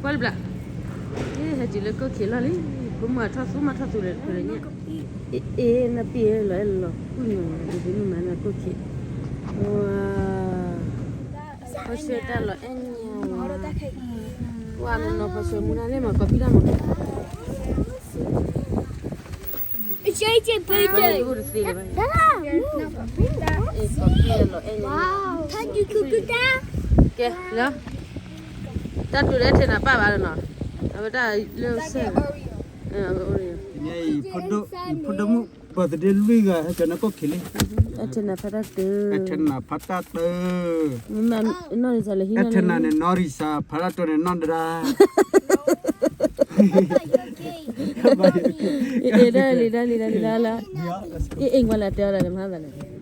ကွၢ်လၢဘျး, ဟဲတုၤလၢကိၣ်ခ့လီၢ်လံ, ဖိမုၣ်အထီၣ်သူမၤထီၣ်သူလဲၣ်, ညၣ်, အ့ နပ့ၢ်လီၤအဲၣ်လီၤ, ကူၣ်ညီၤ ဒ်သိးနမၤနကိၣ်ခ့, ဝါ, ဖီဆၢတၢ်လီၤအဲၣ်ညါဝါ, ဝါနီၤနီၤ ဖီဆၢမူဒါလၢမၤကီပံၣ်တၢ်မၤ ကဲလၢ, တၢ်တိၤလၢအဲၣ်ထဲနၤပၢ်ဘၣ်လီၤနီၤ, အဝဲတၢ်လၢစဲး, အဝဲအိၣ်လံ, ဖိဒိၣ်မုၣ် ပၢ်သဒ့လွံၢ်ဂၤ ဟဲကနကိၣ်ခ့လံ, အဲၣ်ထဲနၤဖးတၢ်တၢ, အဲၣ်ထဲနၤဖးတၢ်တၢ, အဲၣ်ထဲနၤန့ၣ်နီၢ်ရံစါ ဖးတၢ်တၢန့ၣ်နီၢ်ဒဒါ အ့ ဒၣ်လံ ဒၣ်လံ ဒၣ်လံ လၢလၢ, အ့ အ့ ကွၢ်လၢတဲအီၤဒီးမၤသးန့ၣ် ဒီး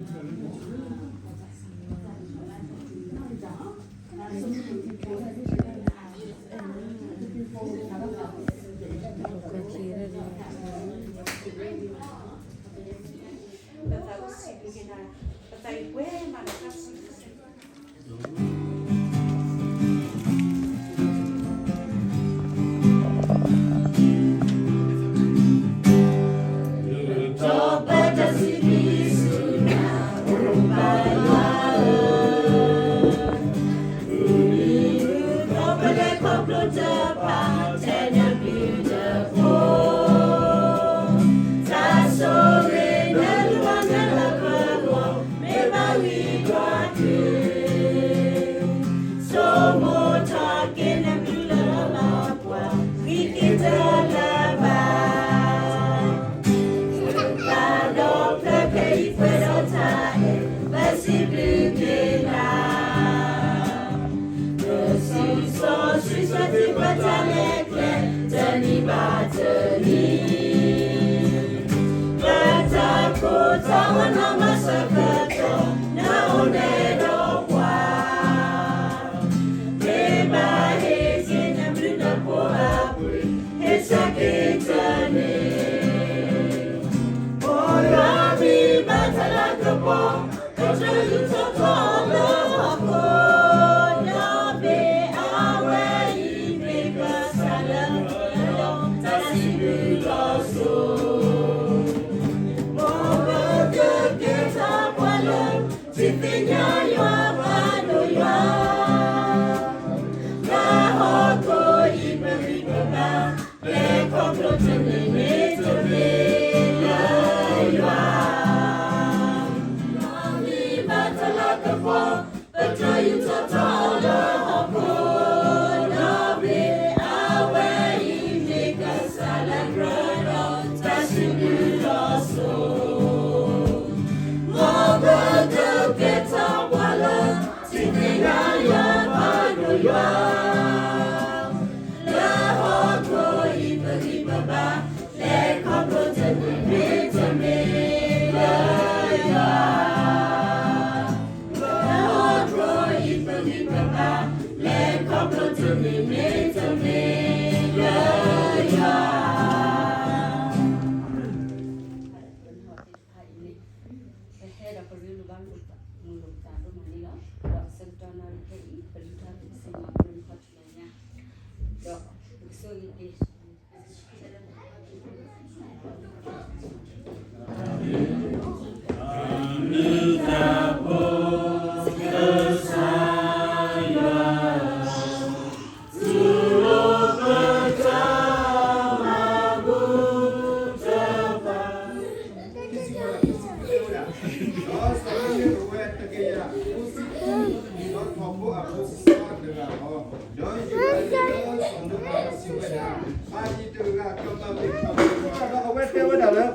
အဝဲတဲဝဲဒၣ်လၢ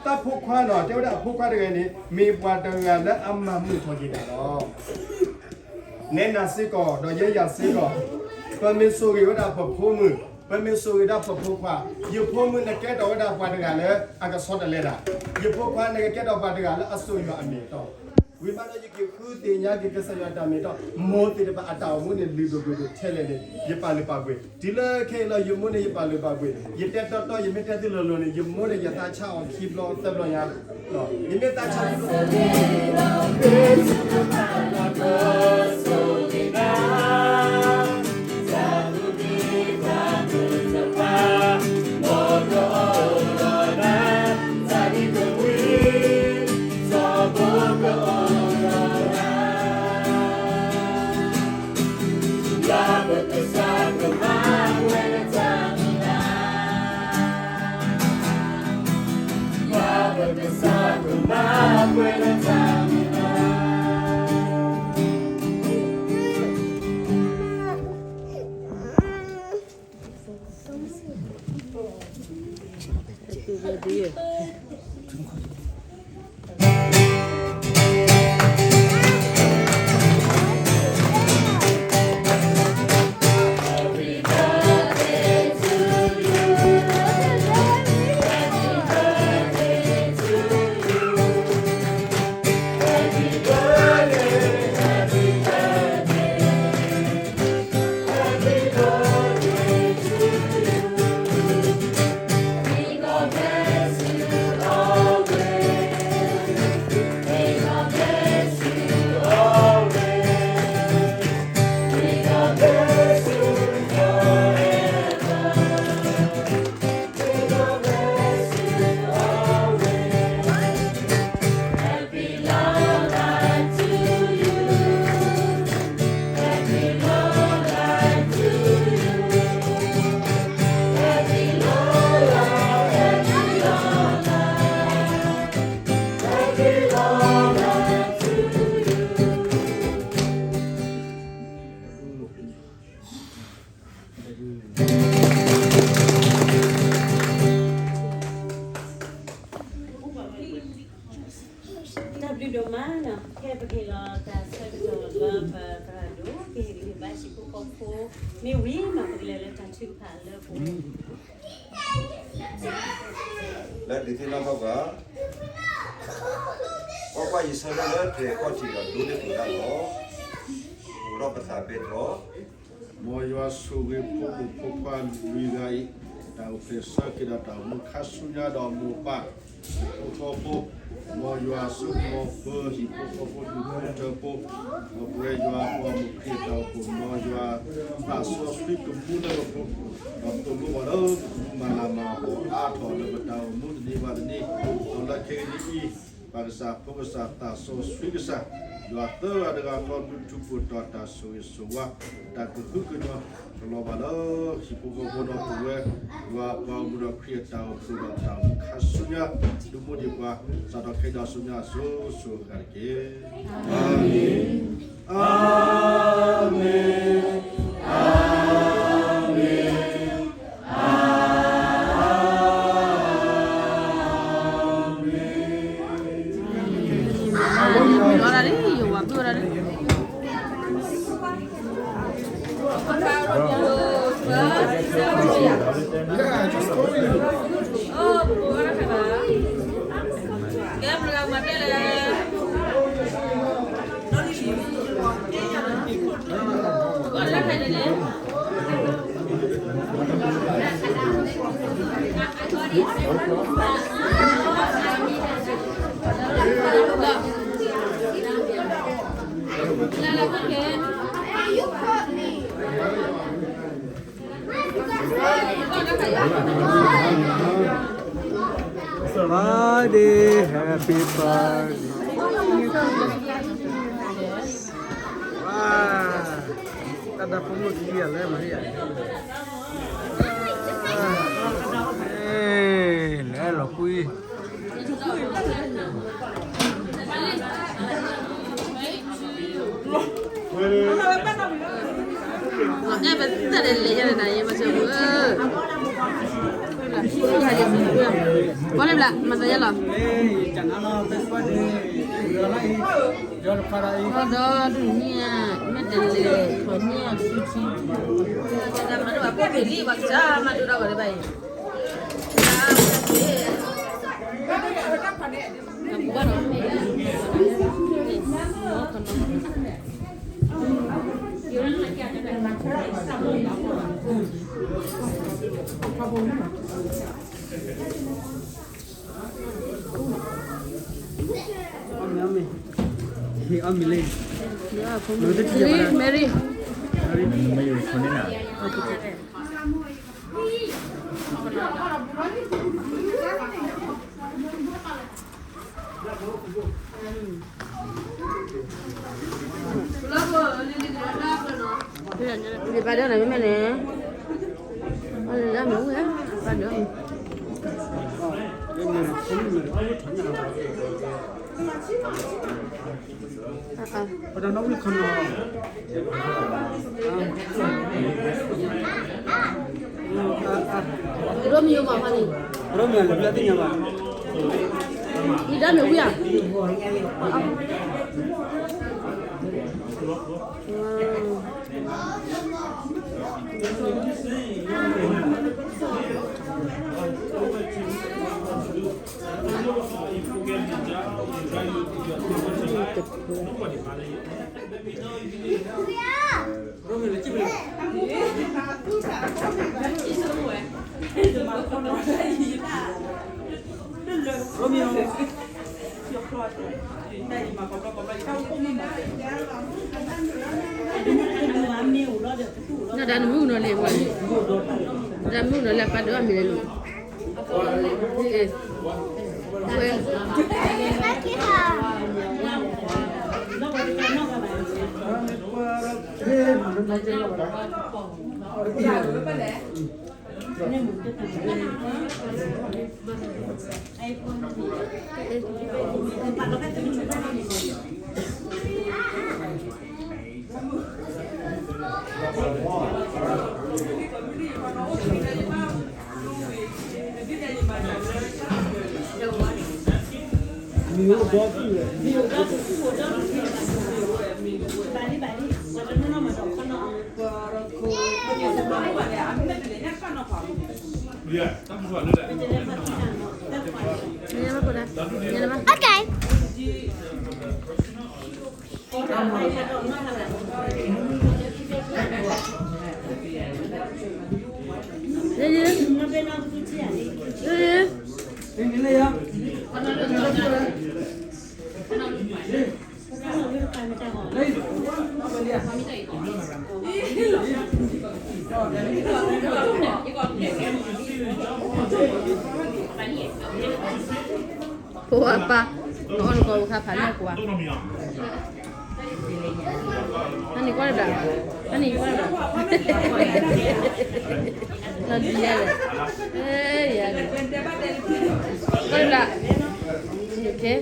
တၢ်ဖိခွါနီၤ, တဲဝဲဒၣ်အဖိခွါတဂၤန့ၣ် မ့ၢ်ပှၤတဂၤလၢအမၤမုာ်ထီၣ်က့ၤတၢ်လီၤ. နဲနၤစ့ၢ်ကီး ဒီးယဲယၤစ့ၢ်ကီး, ပမ့ၢ်ဆိၣ်ဂ့ၤဝဲဒၣ်ပဖိမုၣ်, ပမ့ၢ်ဆိၣ်ဂ့ၤဒၣ်ပဖိခွါ, ယဖိမုၣ်နကဲထီၣ်ဝဲဒၣ်ပှၤတဂၤလၢအကဆီတလဲတၢ်, ယဖိခွါနကကဲထီၣ်ပှၤတဂၤလၢအစိာ်ယွၤအမ့ၢ်အတီ, ဝံၤဘၣ်ဒီးယက့ၤဃုသ့ၣ်ညါက့ၤကစၢ်ယွၤအတၢ်မ့ၢ်တၢ်တီ, မိၢ်သ့ၣ်တဖၣ်အတၢ်အိၣ်မူန့ၣ် လုၢ်ဒိၣ်ပှ့ၤဒိၣ်ထဲလဲၣ်န့ၣ် ယပာ်လုၢ်ပာ်ပှ့ၤ, တုၤလၢခဲအံၤလီၤ ယမိၢ်န့ၣ်ယပာ်လုၢ်ပာ်ပှ့ၤ, ယတဲတီတီ ယမ့ၢ်တဲသုလီၤလီၤန့ၣ် ယမိၢ်န့ၣ် ယသးဆါအီၤခံဘျီသၢဘျီညါ, ယမ့ၢ်သးဆါ တၢ်ဘျုးဒိၣ်မးနီၤ, ဖဲပကဟ့ၣ်လီၤတၢ်ဆၢကတီၢ်လၢပသရၣ်ဒိၣ် ကဟ့ၣ်ဂံၢ်ဟ့ၣ်ဘါဟံၣ်ဖိဃီဖိမ့ၢ်ဝံၤ မၤပကလဲၤလၢတၢ်ထုကဖၣ်လၢပဝဲ လၢဒုးသ့ၣ်နီၣ်ထီၣ်ပှၤ, ကွၢ်ကွၢ်, ယဆၢထၢၣ်လၢတြဲၤခီၣ်ထံးဒီးဒိလ့ၣ်ပူၤတၢ်လီၤ. အိးထီၣ်ပသးဘဲထီၣ်, မ်ယွၤဆိၣ်ဂ့ၤဖိမုၣ်ဖိခွါလွံၢ်ဂၤအံၤ တၢ်အိၣ်ဖျဲၣ်ဆၢက့ၤဒီးတၢ်အိၣ်မူခါဆူညါဒီးမိၢ်ပၢ် ဟံၣ်ဖိဃီဖိ, မ်ယွၤဆိၣ်ဂ့ၤပှၤဟံၣ်ဖိဃီဖိဒူၣ်ဖိထၢဖိ, ဒီးပဝဲယွၤပှၤမုၣ်ခရံာ်အတၢ်အိၣ်ဖှိၣ်, မ်ယွၤသးစီဆှံကမူလၢပပူၤ, ဒီးသိၣ်လိပှၤလၢပကမၤလၤမၤကပီၤအါထီၣ်လၢပတၢ်အိၣ်မူတနံၤဘၣ်တနံၤ, ဒီးလၢခဲကနံၣ်အံၤ, ပၢ်ကစၢ်ဖိကစၢ်သးစီဆှံကစၢ်, ယွၤသၢဂၤတဂၤဃီ ဒုးထူးပှဲၤတီၤတၢ်ဆိၣ်ဂ့ၤဆိၣ်ဝါ, တၢ်ကဟုကညီၤ ကလီၤဘၣ်လၢဟံၣ်ဖိဃီဖိဒီးပဝဲ ယွၤပှၤအိၣ်မူဒီးခရံာ်အတၢ်အိၣ်ဖှိၣ်ဒီးတၢ်အိၣ်မူခါဆူညါ, ဒုးမူဒံးပှၤ စးထီၣ်ခဲအံၤဒီးဆူညါအစိၤစိၤအဂၤတက့ၢ်. အၤမ့ၣ်, အၤမ့ၣ်, အၤမ့ၣ်, အၤမ့ၣ်. ဝဲဒၣ်လံ, ယဝၤဘုဝဲဒၣ်လံ. Birthday, happy birthday. Wow. တၢ်ဒၢဖိမုၣ်ခံဂၤလဲၣ် မၤရံယၤ, လဲၤလီၤကွံာ် အဲ ပတၢ်လဲၤလဲၤယၤနၤ ယမၤစၢၤပူၤ, ဘီန့ၣ်ဘျး မၤစၢၤယၤလီၤ, ဒီးဒုးန့ၢ်ဧါ, မ့ၢ်တလဲၤထီၣ်န့ၢ်အီၤတဆံဆံ, မၤဒိၣ်ဘၣ်ဖိမ့ၢ်လံ ပှၤကစၢ်မၤဒိၣ်ဒၣ်ဝဲဒၣ်ဘၣ်အံၤ ဘၣ်ဒီး မ့ၢ် မ့ၢ် မ့ၢ် မ့ၢ် အီၣ်မ့ၤ အီၣ်မ့ၤ အီၣ်မ့ၤလံ Mary, Mary. မ့ၢ်ယိၤခိၣ်န့ၣ်နၤ ယပၢ်ဒၢနၤမ့ၢ်မ့ၢ်န့ၣ် အလၢမ့ၢ်ဝဲ ပၢ်ဒၢ ပတနီၣ်ဝံၣ်ခီနီၤ ရိမ့ၤယိၤမးဖါန့ၣ် ရိမ့ၤလၢပျၢ်သ့ၣ်ညါဘၣ် ယဒၣ်မ့ၢ်ဝံၤဧါ နဒၣ်နမုၣ်ကနီၤလဲၣ်ဝဲ နဒၣ်မုၣ်ကနီၤလဲၣ် ပၢ်ဒၢအမံၤလဲၣ်လိၤ ဝဲ Okay. ဖိအပၢ် အီၣ်နကီၢ်ဝဲခါဖးလဲၢ်ကွၢ် ဟန့ၣ်ကွၢ်တဘျီ ဟန့ၣ်ကွၢ်တဘျီ လီၤဒုးယၤလဲၣ် ယၤလဲၣ် ကွၢ်တဘျီ okay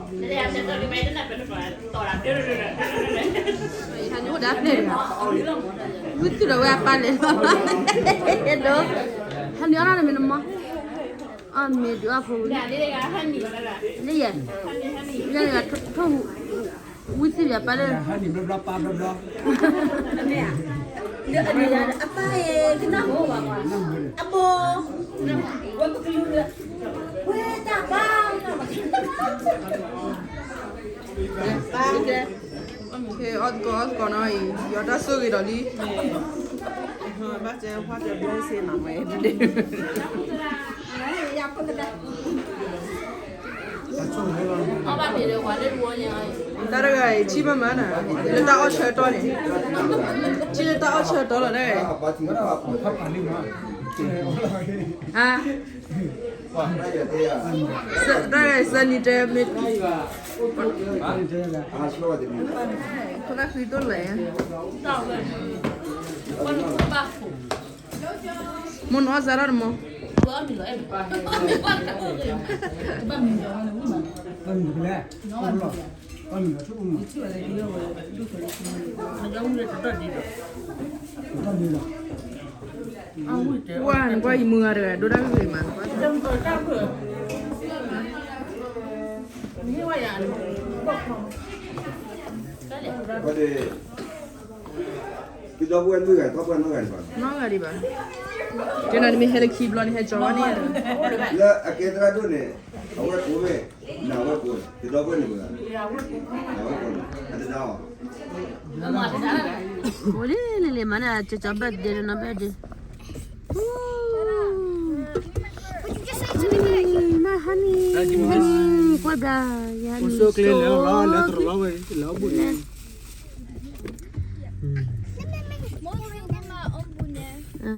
ဟန့ၣ်အိၣ်ဒၣ်ပျဲၢ်တဂၤ ဝံသုးဒီးဝဲအပၢ်လဲၤလီၤ ဒီး ဟန့ၣ်အီၣ်ဒၣ်နမ့ၢ်နမီၢ် အီၣ်မ့ၤဒုးအီၣ်ဖိဝံၤ လၢယဲ လၢယဲ ထိၣ် ဝံသုးဒီးပၢ်လၢ ဟန့ၣ်ဘျီဘျီပၢ်ဘျီဘျီ လၢအန့ၣ်ယၤဒီး အပၢ်အံၤ ကနၢ်ဟူဘၣ်ကွၢ် အဘိ ဝဲပကလူၤဒီး ဝဲတၢ်ပၢ် ပၢ် အီၣ်သကိးအီၣ်သကိးနီၤ ယီၤတၢ်ဆိၣ်ဂ့ၤဒီးလံ ဘၣ်စဲဖှၢ်တဲဘျီစ့နီၤ ဝဲ တၢ်တဂၤအံၤ ဆံၣ်မးမးနၤ လၢတၢ်အီၣ်ဆၢတီန့ၣ် ဆံၣ်လၢတၢ်အီၣ်ဆၢတီလီၤန့ၣ် ဟါ တၢ်တဂၤအံၤ စၢနံၤတဲမ့ၢ် ခိၣ်နၢ်ဃံတိၣ်လဲၣ် မိၢ်နအီၣ်စါထီၣ်တမီၢ် ဝါ နကွၢ်ယမုၢ်ဂၤတဂၤ ဒိၣ်တၢ်ဂ့ၢ်မး ဝါ သုဒီပုၢ်ဝဲၢ်လွံၢ်ဂၤ ပှၤပှဲၤနီတဂၤဒံးဘၣ်, နီတဂၤဒံးဘၣ်, ကဲနၤတမ့ၢ်ဟဲလၢခံဘျီန့ၣ် ဟဲကၠီဝဲန့ၣ်, လၢအကဲသရၣ်ဒိၣ်န့ၣ်, အဝဲၢ်ကိးမ့ၢ်, နဝဲၢ်ကိး, သုဒီပုၢ်ဝဲၢ်န့ၣ်ပှဲၤ, နဝဲၢ်ကိး, အတဒါအီၤ, အိၣ်လံလံလံ မၤန့ၣ် ကၠီကၠီ birthday နီၤ birthday, န honey, honey ကွၢ်ဘျါ, ယ honey ဆိကျဲလဲၤလီၤ လဲၤတရီလီၤဝဲ လၢအဘူၣ်န့ၣ်